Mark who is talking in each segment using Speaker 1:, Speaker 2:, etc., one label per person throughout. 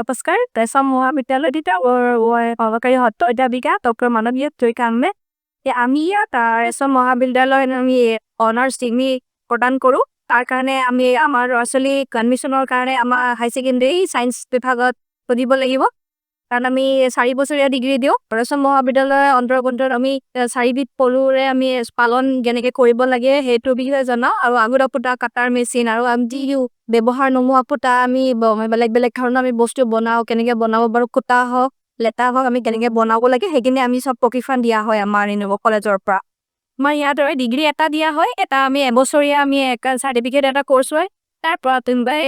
Speaker 1: নমস্কাৰ, ৰেচম মহাবিদ্যালয় সহকাৰী সত্ৰ অধ্যাপিকা ডক্টৰ মানৱীয় জয়কামে। আমি ইয়াত ৰেচম মহাবিদ্যালয়ত আমি অনাৰ্ছ ডিগ্ৰী প্ৰদান কৰোঁ। তাৰ কাৰণে আমি আমাৰ ল'ৰা ছোৱালীক এডমিশ্যনৰ কাৰণে আমাৰ হাই ছেকেণ্ডেৰী ছায়েন্স বিভাগত সুধিব লাগিব, কাৰণ আমি 4 বছৰীয়া ডিগ্ৰী দিওঁ। ৰেচম মহাবিদ্যালয়ৰ অন্তৰ্গত আমি চাৰিবিধ পলুৰে আমি পালন কেনেকৈ কৰিব লাগে, সেইটো বিষয়ে জনাওঁ আৰু আগুৰা সূতা কাটাৰ মেচিন আৰু আমি যি ব্যৱহাৰ নোহোৱা সূতা আমি বেলেগ বেলেগ ধৰণৰ আমি বস্তু বনাওঁ, কেনেকৈ বনাব পাৰোঁ, সূতা হওক, লেটা হওক, আমি কেনেকৈ বনাব লাগে, সেইখিনি আমি চব প্ৰশিক্ষণ দিয়া হয় আমাৰ কলেজৰ পৰা। আমাৰ ইয়াত ডিগ্ৰী এটা দিয়া হয়। এটা আমি এবছৰীয়া আমি চাৰ্টিফিকেট এটা কৰ্চ হয়। তাৰ পৰা কোনোবাই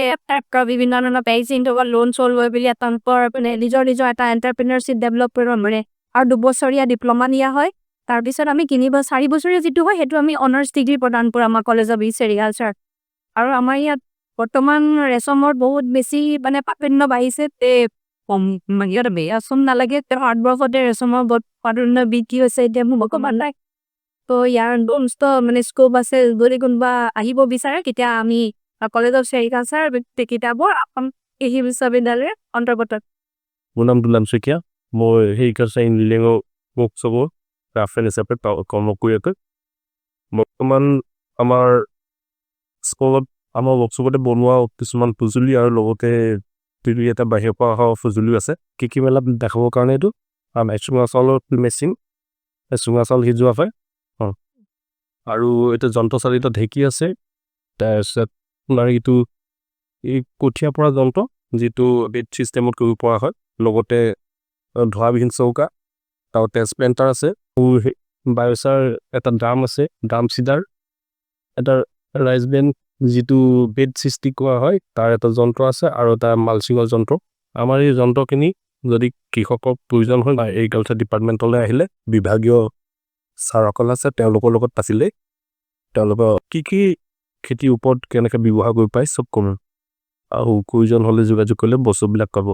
Speaker 1: বিভিন্ন ধৰণৰ বেংক লোন চোন লৈ পেলি তেওঁলোকৰ মানে নিজৰ নিজৰ এটা এণ্টাৰপ্ৰিনাৰশ্বিপ ডেভেলপ কৰিব পাৰে আৰু 2 বছৰীয়া ডিপ্ল'মা দিয়া হয়। তাৰপিছত আমি 3 বা 4 বছৰীয়া যিটো হয়, সেইটো আমি অনাৰ্ছ ডিগ্ৰী প্ৰদান কৰোঁ আমাৰ কলেজ অফ চেৰিকালচাৰ। আৰু আমাৰ ইয়াত বৰ্তমান ৰেচমৰ বহুত বেছি মানে প্ৰাধান্য বাঢ়িছে। ইয়াত নালাগে, ভাৰতবৰ্ষতে ৰেচমৰ বহুত প্ৰাধান্য বৃদ্ধি হৈছে এতিয়া নাই। ত' ইয়াৰ মানে স্কোপ আছে। যদি কোনোবা আহিব বিচাৰে, তেতিয়া আমি কলেজ অফ চেৰিকালচাৰ কিতাপৰ কৃষি বিশ্ববিদ্যালয়ৰ অন্তৰ্গত।
Speaker 2: মোৰ নাম দুলাল শইকীয়া। মই সেৰিকালচাৰ ইঞ্জিনিয়াৰিঙৰ ৱৰ্কশ্বপৰ ক্ৰাফ্টমেন হিচাপে কৰ্ম কৰি আছো। বৰ্তমান আমাৰ স্কুলত, আমাৰ ৱৰ্কশ্বপতে বনোৱা কিছুমান সঁজুলি আৰু লগতে দুই এটা বাহিৰৰ পৰা অহা সঁজুলিও আছে। কৃষি মেলাত দেখাবৰ কাৰণে এইটো চুঙা চাউলৰ মেচিন, চুঙা চাউল সিজোৱা হয় আৰু এইটো যন্ত্ৰ চালিত ঢেঁকী আছে। তাৰপিছত আপোনাৰ এইটো এই কঠীয়া পৰা যন্ত্ৰ, যিটো বেড চিষ্টেমত কৰিব পৰা হয়, লগতে ধোঁৱাবিহীন চৌকা আৰু ট্ৰেন্সপ্লেণ্টাৰ আছে, বায়'চাৰ এটা ড্ৰাম আছে, ড্ৰাম চিডাৰ এটা, ৰাইচ বেন যিটো বেড সৃষ্টি কৰা হয় তাৰ এটা যন্ত্ৰ আছে আৰু এটা মালচিঙৰ যন্ত্ৰ। আমাৰ এই যন্ত্ৰখিনি যদি কৃষকক প্ৰয়োজন হয়, এগ্ৰিকালচাৰ ডিপাৰ্টমেণ্টলৈ আহিলে বিভাগীয় ছাৰসকল আছে, তেওঁলোকৰ লগত পাতিলে তেওঁলোকৰ কি কি খেতিৰ ওপৰত কেনেকৈ ব্যৱহাৰ কৰিব পাৰি চব ক'ম আৰু প্ৰয়োজন হ'লে যোগাযোগ কৰিলে বস্তুবিলাক পাব।